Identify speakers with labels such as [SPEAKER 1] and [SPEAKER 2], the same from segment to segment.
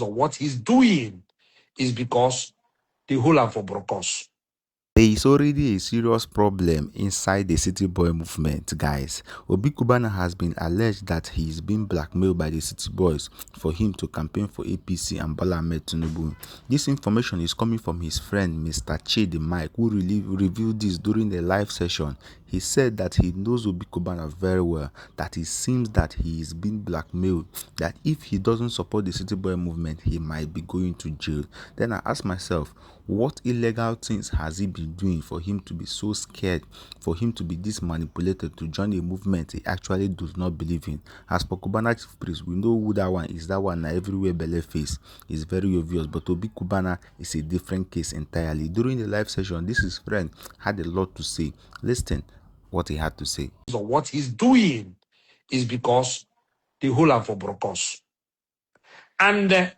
[SPEAKER 1] of what he's doing is because they hold him for brokos.
[SPEAKER 2] There is already a serious problem inside the City Boy movement, guys. Obi Cubana has been alleged that he is being blackmailed by the City Boys for him to campaign for APC and Blackmailed Tinubu. This information is coming from his friend Mr. Chidi Mike, who revealed this during a live session. He said that he knows Obi Cubana very well, that it seems that he is being blackmailed, that if he doesn't support the City Boy movement, he might be going to jail. Then I asked myself, what illegal things has he been doing for him to be so scared, for him to be this manipulated to join a movement he actually does not believe in? As per Cubana chief priest, we know who that one is. That one na everywhere belle face is very obvious, but Obi Cubana is a different case entirely. During the live session, this his friend had a lot to say. Listen what he had to say.
[SPEAKER 1] So what he's doing is because they hold him for brokos. And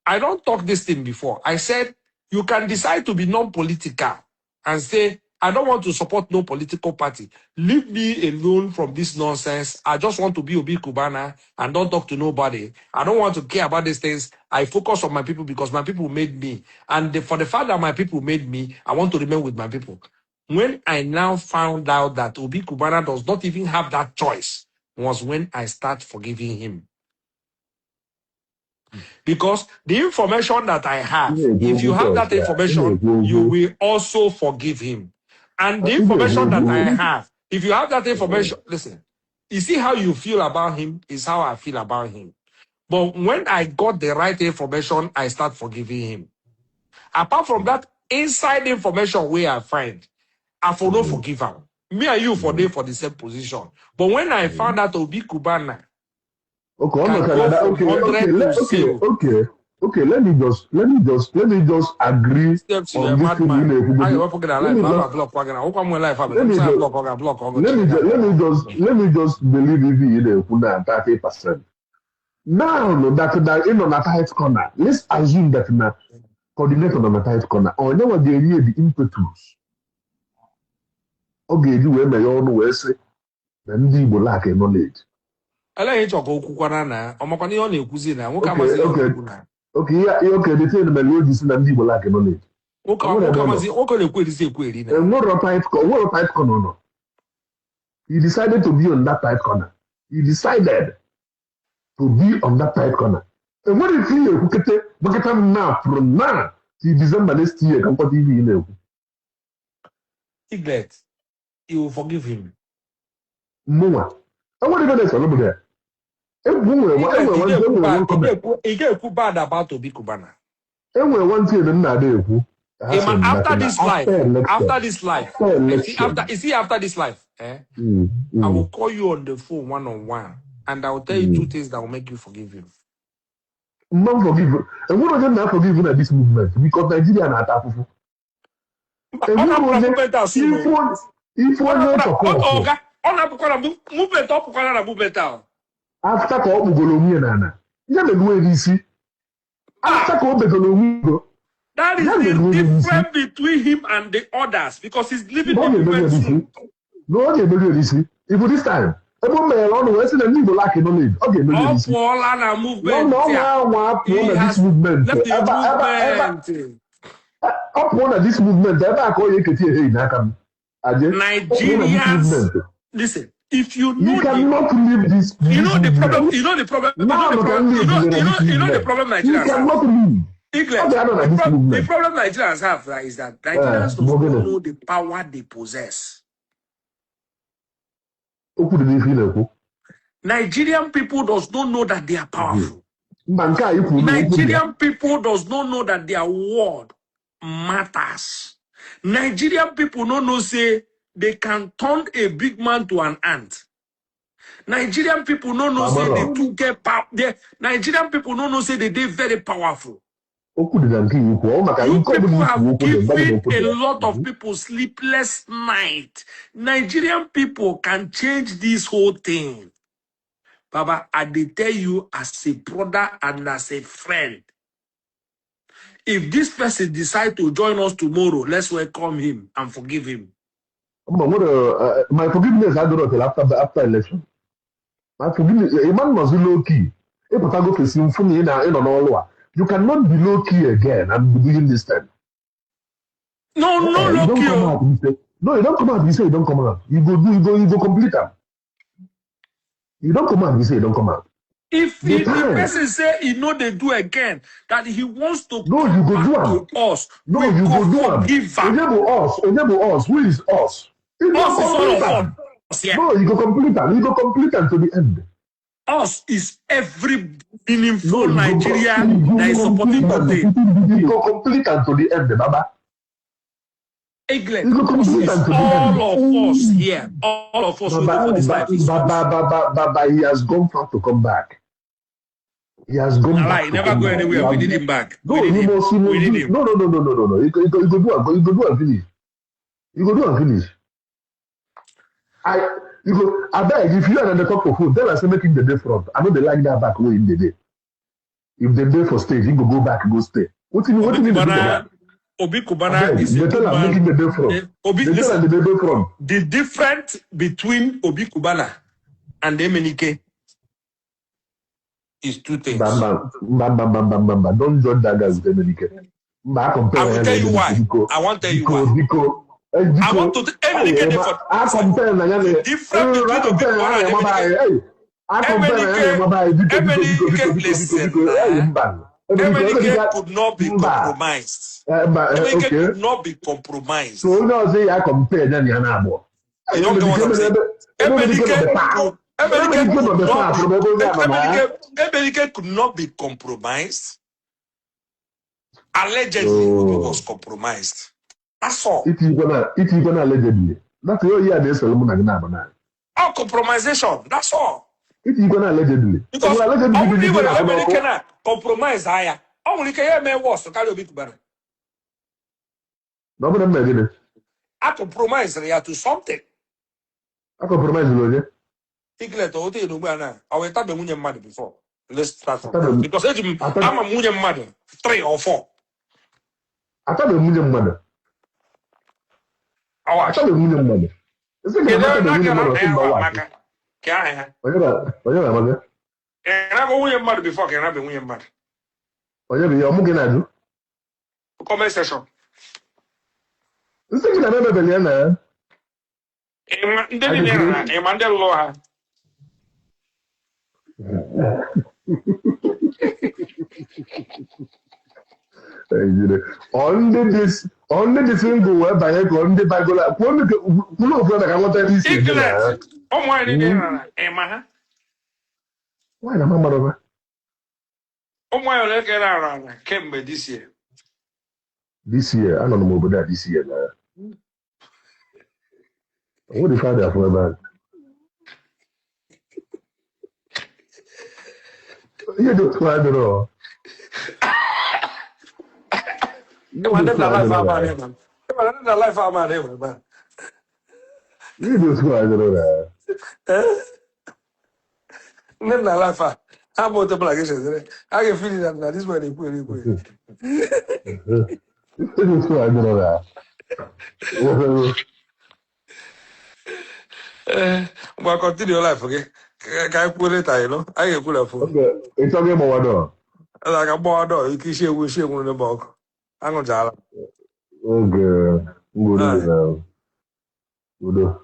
[SPEAKER 1] I don't talk this thing before. I said, you can decide to be non-political and say, I don't want to support no political party. Leave me alone from this nonsense. I just want to be Obi Cubana and don't talk to nobody. I don't want to care about these things. I focus on my people because my people made me. And for the fact that my people made me, I want to remain with my people. When I now found out that Obi Cubana does not even have that choice, was when I start forgiving him. Because the information that I have, if you have that information, you will also forgive him. And the information that I have, if you have that information, listen, you see how you feel about him is how I feel about him. But when I got the right information, I start forgiving him. Apart from that inside information where I find, I for no forgive him. Me and you for the same position. But when I found out Obi Cubana,
[SPEAKER 3] okay, let me just agree on this thing. Let me just believe in 30%. Now that in on a tight corner, let's assume that na coordinator on a tight corner, or never they need the impetus. Okay, do we all know where say then the lack of knowledge.
[SPEAKER 1] Okay, the
[SPEAKER 3] thing the melody is that people lack knowledge. What tight corner? He decided to be on that tight corner. He decided to be on that tight corner. And what if you look at him now from now till December next year? Come for TV.
[SPEAKER 1] Iglet, you will forgive him.
[SPEAKER 3] No. I want to go there for there.
[SPEAKER 1] He get bad about Obi Cubana. After this life, I will call you on the phone one-on-one, and I will tell you 2 things that will make you forgive him.
[SPEAKER 3] Not forgive. And what are not forgiving at this movement? Because Nigeria are not after call Mugolomi Nana. You know the see. After call Begolomi.
[SPEAKER 1] That is the difference between him and the others because he's living the movement.
[SPEAKER 3] No, okay, see. If this time, everyone may allow the West and people lack knowledge. Okay, movement. This movement. Up one of this movement, ever call you
[SPEAKER 1] Nigerians, listen. If you know,
[SPEAKER 3] you cannot leave this.
[SPEAKER 1] You know the problem. You know the problem. You know the problem Nigerians
[SPEAKER 3] cannot leave.
[SPEAKER 1] The problem Nigerians have is that Nigerians don't know the power they possess. Nigerian people does not know that they are powerful. Nigerian people does not know that their word matters. Nigerian people don't know say they can turn a big man to an ant. Nigerian people don't know say they do get power. Nigerian people don't know say they very powerful. You people have given a lot of people sleepless night. Nigerian people can change this whole thing. Baba, I dey tell you as a brother and as a friend. If this person decide to join us tomorrow, let's welcome him and forgive him.
[SPEAKER 3] My forgiveness I don't know after election. My forgiveness, a man must be low key. If I go to see him in all You cannot be low key again and be doing this thing.
[SPEAKER 1] No,
[SPEAKER 3] low key. No, you don't come out. You say you don't come out. You go complete them. You don't come out. You say you don't come out.
[SPEAKER 1] If the person say he know they do again, that he wants to
[SPEAKER 3] you go do
[SPEAKER 1] to us,
[SPEAKER 3] no, you go do
[SPEAKER 1] give
[SPEAKER 3] us. Who is us?
[SPEAKER 1] Us is all of us. Yeah.
[SPEAKER 3] No, you go complete them. You go complete them to the end.
[SPEAKER 1] Us is every meaningful Nigeria that is supporting today.
[SPEAKER 3] You go complete them to the end, Baba.
[SPEAKER 1] England, all of us here, all of us waiting for this life.
[SPEAKER 3] Baba, he has gone far to come back. He has gone back.
[SPEAKER 1] He never go anywhere. We need him back.
[SPEAKER 3] No, we need him. No. You go do and finish. You go do and finish. I beg, if you are on the top of food, tell us to make him the day front. I know they like that back way in the day. If they day for stage, he go back, go stay. What do you mean?
[SPEAKER 1] Obi Cubana is a the difference between Obi Cubana and Emenike is two things.
[SPEAKER 3] Bam. Don't judge that guy with Emenike.
[SPEAKER 1] I will tell you why. I won't tell you why. I want to Emenike the difference between Obi Cubana and Emenike, listen. Emenike could not be compromised. Emenike could not be compromised.
[SPEAKER 3] So now say I compare then you know.
[SPEAKER 1] You don't know what I'm saying. Emenike could not be compromised. Allegedly, he was compromised. That's all.
[SPEAKER 3] It is gonna allegedly. That's all you are there, Solomon.
[SPEAKER 1] All compromisation. That's all.
[SPEAKER 3] It is gonna allegedly.
[SPEAKER 1] Because only when American compromise higher. Only can you was to carry a bit better.
[SPEAKER 3] No, but I'm not getting it.
[SPEAKER 1] I compromise to something.
[SPEAKER 3] I compromise with you.
[SPEAKER 1] Tiglet or Tinubu. I will tell the Munyan mother before. Let's start from that. Because I'm a Munyan mother. 3 or 4.
[SPEAKER 3] I thought the Munyan mother. I thought the Munyan mother. It's like a
[SPEAKER 1] Can I go William mother before can I be William mother?
[SPEAKER 3] Or you're moving at you?
[SPEAKER 1] Comment session.
[SPEAKER 3] This is another billionaire.
[SPEAKER 1] A Mandel law.
[SPEAKER 3] Only this thing go where by on the Bible. Why am I mother?
[SPEAKER 1] Oh, my, let's get around. Came by this year.
[SPEAKER 3] This year, I don't know about that this year. What the father for about? You don't try to know.
[SPEAKER 1] No, I didn't life about him. I didn't life about him, man.
[SPEAKER 3] You don't try to know that.
[SPEAKER 1] Then I laugh. I'm about to plug it. I can feel that now. This is where they put it.
[SPEAKER 3] You don't try to know that.
[SPEAKER 1] Well, continue your life, okay? Can I pull it? You know, I can pull a phone.
[SPEAKER 3] Okay, it's talking about what?
[SPEAKER 1] Like a board, you can share with the box. I'm going to
[SPEAKER 3] okay, good. Good.